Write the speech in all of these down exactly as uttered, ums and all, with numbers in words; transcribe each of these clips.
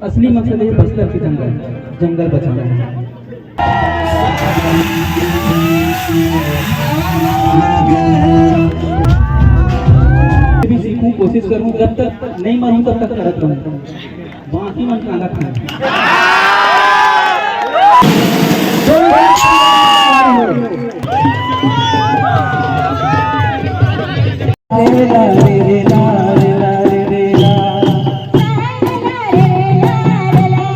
असली मकसद है बस्तर के जंगल, जंगल बचाना है। भी सीखूं, कोशिश करूं, जब तक नहीं मरूं तब तक करत रहूं। बाकी मन कांदा खाए।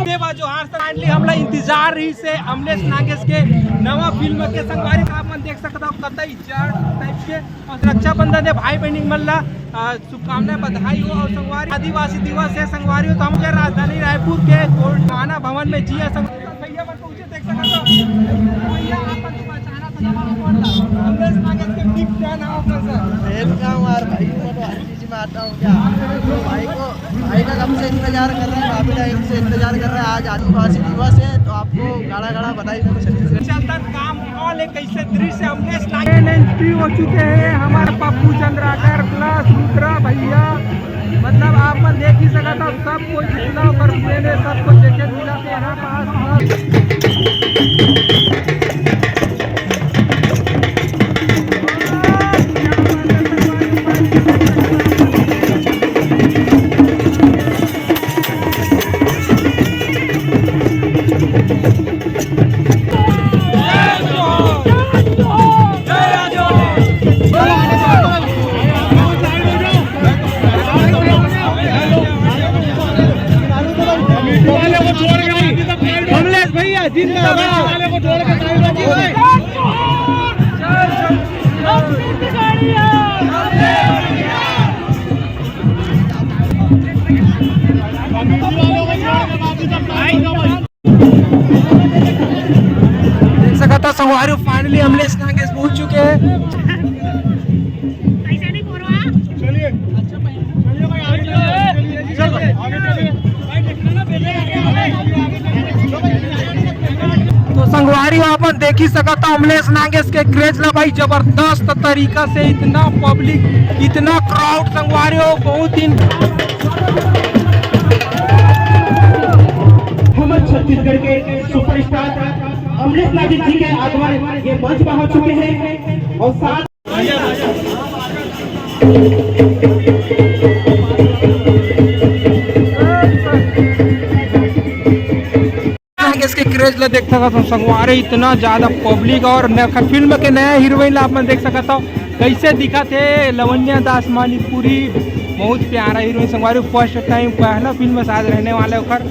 देवा जोहार, finally हमला इंतजार रहिस हे अमलेश नागेश के नवा फिल्म के। संगवारी, आप मन देख सकत हो कतई जड़ टाइप के, और रक्षाबंधन हे भाई बहनी मन ला, अ, शुभकामनाएं, बधाई हो। और संगवारी आदिवासी दिवस हे संगवारी हो, तो हम के राजधानी रायपुर के गोल्ड थाना भवन में जी हे संगवारी। भैया मन पहुंचे, देख सकत हो। भैया आप मन तो पहचाना था ना, कौन था? अमलेश नागेश के big fan हो आप मन, sir। Fan का हूँ यार भाई, मैं तो हर चीज में आता हूँ क्या। भाई को, भाई का कब से इंतजार कर रहे हैं, काफी टाइम से इंतजार कर रहे हैं। आज आदिवासी दिवस है, तो आपको गाड़ा गाड़ा बधाई हो छत्तीसगढ़। चलता काम माहौल है, कैसे दृश्य अमलेश नागेश entry हो चुके हैं हमारे पप्पू चंद्राकर plus रुद्रा भैया। मतलब आप मन देख ही सकत हो, सब कोई जितना ओकर friend है, सब कोई देखे मिला के यहाँ पास। कमलेश भैया जिंदाबाद। देख सकत हो संगवारी, finally अमलेश नागेश पहुंच चुके हैं। तो संगवारी हो, अपन देखी सकत हो अमलेश नागेश के craze ला भाई, जबरदस्त तरीका से इतना public, इतना crowd संगवारी हो, बहुत दिन। हमर छत्तीसगढ़ के superstar अमलेश नागेश जी के आगमन ये मंच पर हो चुके हैं और साथ नागेश के craze ला देख सकत हो संगवारी, इतना ज्यादा public और न-, फिल्म के नया हीरोइन ला आप मन देख सकत हो कैसे दिखत हे लवन्या दास मानिकपुरी, बहुत प्यारा हीरोइन संगवारी। First time पहला फिल्म शायद रहने वाले ओकर,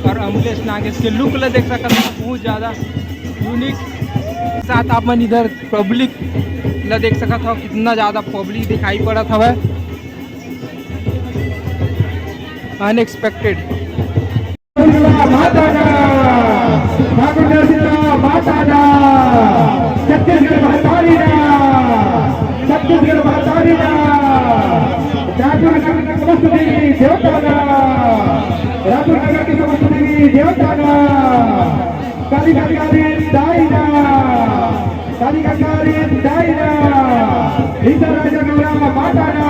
और अमलेश नागेश के look ला देख सकत हो बहुत ज्यादा unique। साथ आप मन इधर public ला देख सकत हो कितना ज्यादा public दिखाई पड़त हवय, unexpected। माता दा, ठाकुर दर्शिता माता दा, छत्तीसगढ़ महतारी दा, छत्तीसगढ़ महतारी दा, रायपुर नगर के समस्त देवी देवता दा, रायपुर नगर के समस्त देवी देवता दा, काली कंगाली दाई दा, काली कंगाली दाई दा, ईसा राजा गौरा माता दा,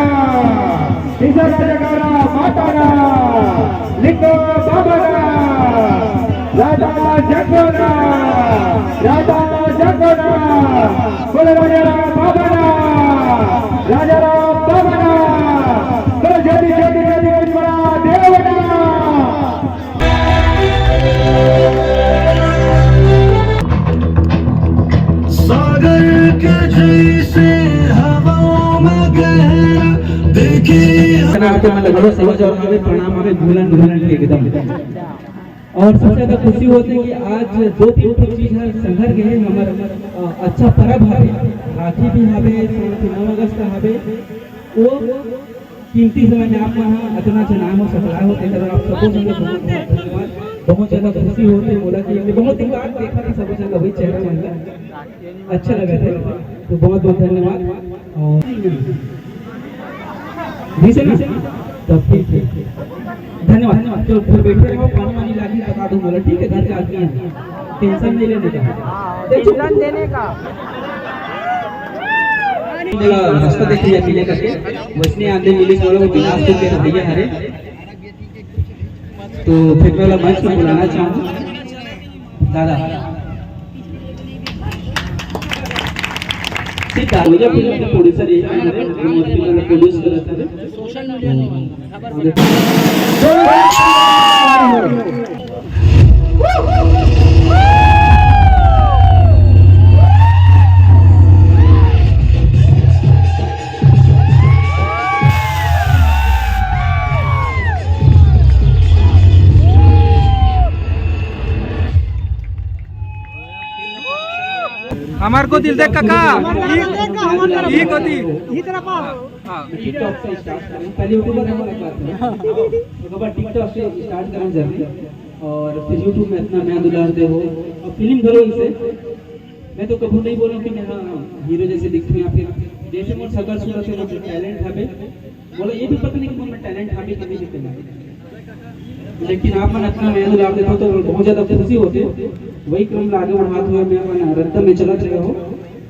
ईसा राजा गौरा माता दा, लिंगो बाबा दा, राजा जगोरा, राजा जगोरा, बोले राजा राम बाबा दा, राजा राम बाबा दा, बोले जल्दी जल्दी जल्दी बड़ा देवता। सागर के जैसे हवाओं में गहरा देखी। प्रणाम के मन लगलो, सेवा चौराहा में प्रणाम हवे, भूलन भूलन के एकदम। और सबसे ज्यादा खुशी होथे कि आज दो तीन ठो चीज ह संघर के हे हमर, अ, अच्छा परब हवे, राखी भी हवे, साथ ही नौ अगस्त हवे, वो कीमती समय में आप मन ह अतना झन आए हो, सकलाए हो, तेकर बर आप सबो झन ल बहुत बहुत धन्यवाद। बहुत ज्यादा खुशी होथे मोला कि हमने बहुत दिन बाद देखा था सबो झन ल, वही चेहरा मन ला अच्छा लगा था, तो बहुत बहुत धन्यवाद। और जी से ना, तब ठीक है, धन्यवाद। चलो फिर बैठे रहो, पानी वानी लागी बता दो मोला, ठीक है? घर के आदमी है, tension नहीं लेने का। हाँ, tension लेने का। रास्ता देखिए मिले करके, वैसने आंदे मिले वाला वो बिलासपुर के भैया हरे। तो फिर मैं मंच में बुलाना चाहूँ दादा सीधा भैया, फिल्म के प्रोड्यूसर यही है, फिल्म प्रोड्यूस करत है। हमार को दिल देख काका, ई, ई को दिल। हाँ। TikTok से स्टार्ट करें, पहले YouTube पर हमारे पास है। एक बार TikTok से स्टार्ट करें जर्नी, और फिर YouTube में इतना मया दुलार दे हो, और फिल्म करो इसे। मैं तो कभी नहीं बोलूँ कि मैं, हाँ, हीरो जैसे दिखूँ या फिर जैसे मोर सकल सूरत है, वो टैलेंट है बे। बोलो, ये भी पता नहीं कि मोर में टैलेंट है भी कि नहीं दिखते। लेकिन आप मन इतना मया दुलार देते हो तो बहुत ज्यादा खुशी होते हो। वही क्रम ला आगे बढ़ाते हुए मैं अपन रद्दा में चलत रहे हो,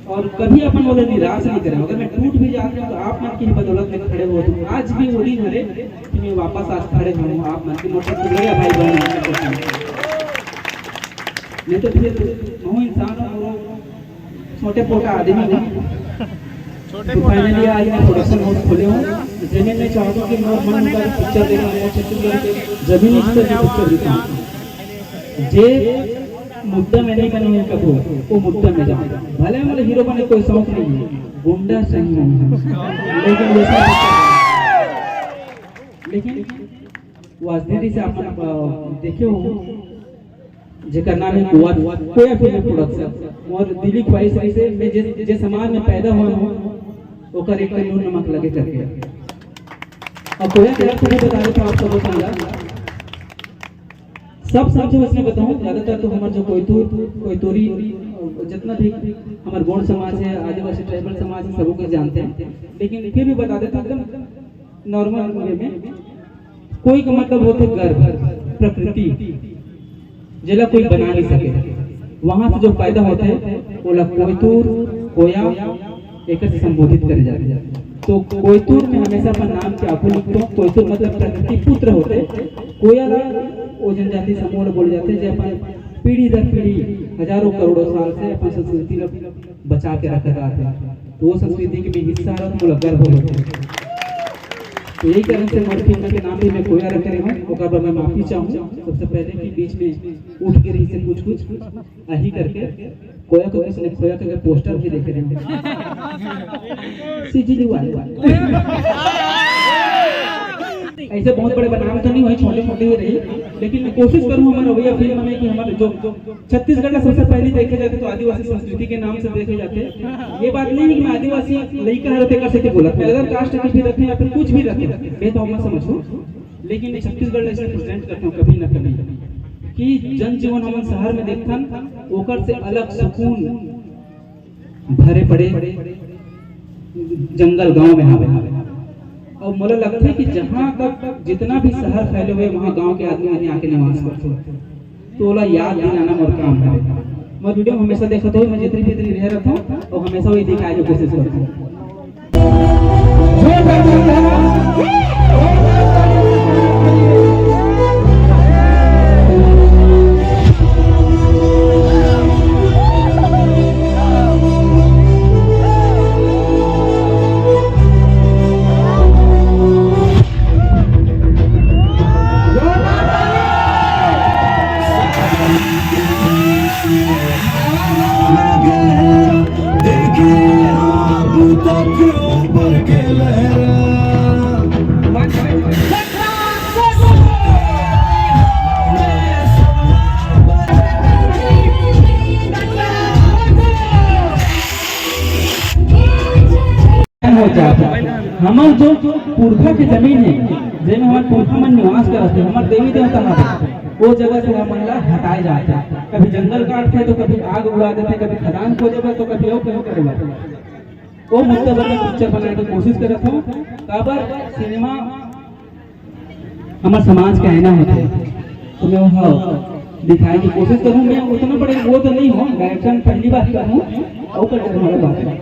और कभी अपन मोला निराश नहीं करे। अगर मैं टूट भी जाते हूँ तो आप मन की ही बदौलत में खड़े हो। तो आज भी वो दिन हरे कि मैं वापस आज खड़े हूँ आप मन के मोटे टुकड़े भाई बहन। नहीं तो फिर मैं इंसान हूँ, छोटे पोटा आदमी हूँ। तो फाइनली आज मैं प्रोडक्शन हाउस खोले हूँ, जेमे मैं चाहता हूँ कि मोर मन का पिक्चर देखा, मोर छत्तीसगढ़ के जमीनी स्तर की पिक्चर दिखाऊँ। जे मुद्दा में नहीं बने हैं कबो, वो मुद्दा में जाओ। भले मोला हीरो बने कोई शौक नहीं है, गुंडा सही नहीं है, लेकिन वैसा, लेकिन वाजदीदी से आप, अ, देखे हो, जेकर नाम है कोया, कोया फिल्म प्रोडक्शन। मोर दिली ख्वाहिश रही से मैं जे, जे समाज में पैदा हुआ हूँ, ओकर एक कन नून नमक लगे करके। और कोया के अर्थ भी बता देता हूँ आप सबको समझा। सब समझे उसमें बताऊँ, ज्यादातर तो हमारे जो कोयतूर, कोयतूरी, जितना भी हमारे गोंड समाज है, आदिवासी ट्राइबल समाज है, सबको जानते हैं, लेकिन फिर भी बता देता हूँ एकदम नॉर्मल वे में। कोई का मतलब होते गर्भ, प्रकृति, जेला कोई बना नहीं सके, वहां से जो पैदा होते हैं, ओला कोयतूर, कोया, एकर से संबोधित करे जाते हैं। तो कोयतूर में हमेशा अपन नाम के आगू लिखते हो। कोयतूर मतलब प्रकृति पुत्र होते, कोया ला वो जनजाति समूह ला बोले जाते हैं, जो अपन पीढ़ी दर पीढ़ी, हजारों करोड़ों साल से अपन संस्कृति ला बचा के रखत आत हे। तो वो संस्कृति के भी हिस्सा हरव, तो मोला गर्व होथे। तो यही कारण से मोर फिल्म के नाम भी मैं कोया रखे रहे हूँ। ओकर बर मैं माफी चाहूँ सबसे पहले कि बीच में उठ के रही से कुछ कुछ अही करके कोया को किसी ने खोया करके पोस्टर भी देखे रहे हूँ। सीजी वाले। ऐसे बहुत बड़े बनाम तो नहीं हुए, छोटे मोटे ही रही, लेकिन मैं कोशिश करूँ हमारे भैया फिल्म में कि हमारे जो छत्तीसगढ़ में सबसे पहले देखे जाते तो आदिवासी संस्कृति के नाम से देखे जाते। ये बात नहीं है कि मैं आदिवासी लइका हर तेकर से बोलत, मैं अदर कास्ट के भी रखे या फिर कुछ भी रखे, भेदभाव मत समझो, लेकिन मैं छत्तीसगढ़ ऐसे प्रेजेंट करता हूँ कभी ना कभी कि जनजीवन हमन शहर में देखथन, ओकर से अलग सुकून भरे पड़े जंगल गांव में हवे। और मोला लगथे कि जहां तक जितना भी शहर फैले हुए, वहां गांव के आदमी मन आके निवास करथे। तो ओला याद दिलाना मोर काम हवे। मोर वीडियो हमेशा देखत हो, मैं जितनी भी रह रहता हूँ, और हमेशा वही दिखाए के कोशिश करता हूँ। हो जात हे। हमर जो पुरखा के जमीन हे, जेमे हमर पुरखा मन निवास करत हे, हमर देवी देवता हवे, वो जगह से हमन ला हटाए जात हे। कभी जंगल काटथे, तो कभी आग उड़ा देथे, कभी खदान खोदे बर, तो कभी अउ कहीं करे बर। वो मुद्दा पर मैं पिक्चर बनाए के कोशिश करत हूँ। काबर सिनेमा हमर समाज के आईना होथे, तो मैं वो दिखाए की कोशिश करूँ। मैं उतना बड़े वो तो नहीं हूँ, डायरेक्शन पहली बार कर हूँ, और कर हमारे बात है।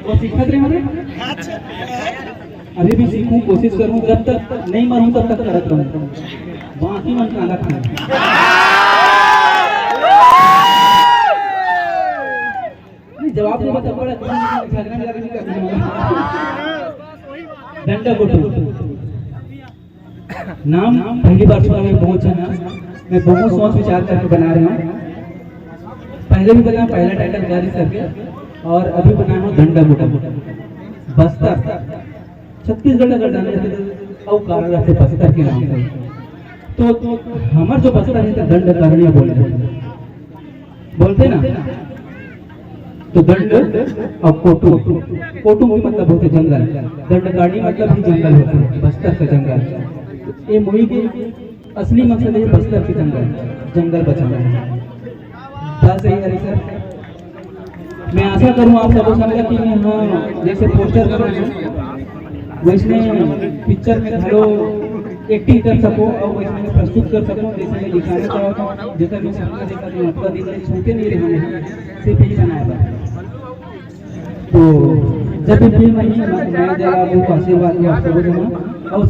वो सीखत रहे हमारे, अभी भी सीखूँ, कोशिश करूँ, जब तक नहीं मरूँ तब तक करत रहूँ। बाकी मन काला खाए। नहीं, जवाब नहीं बता पड़ा, झगड़ा नहीं करना। डंडा कोटू। नाम पहली बार सुना, मैं बहुत अच्छा नाम, मैं बहुत सोच विचार करके बना रहा हूँ। पहले भी बताया, पहला टाइटल गारी सर के, और अभी बनाया हूँ डंडा कोटू। बस्तर, छत्तीसगढ़ अगर जाने जाते तो अउ कारण रहते बस्तर के नाम से। तो हमार जो बस्तर है तो दंड कारण्य बोल रहे हैं, बोलते ना। तो दंड और कोटू, कोटू के मतलब होते जंगल, दंड कारण्य मतलब भी जंगल होते हैं, बस्तर का जंगल। ये मूवी के असली मकसद है बस्तर के जंगल, जंगल बचाना है। बस यही है सर। मैं आशा करूँ आप सबको समझा कि मैं, हाँ, जैसे पोस्टर कर रहे हैं, वैसने पिक्चर में घलो एक्टिंग कर सको और वैसने प्रस्तुत कर सको, जैसे मैं दिखाना चाहता हूँ, जैसा मैं सपना देखा था, आपका दिन छूटे नहीं रहे, सिर्फ यही बनाया था। तो जब भी फिल्म आई, मैं जब आपको आशीर्वाद में आप सबको दूंगा और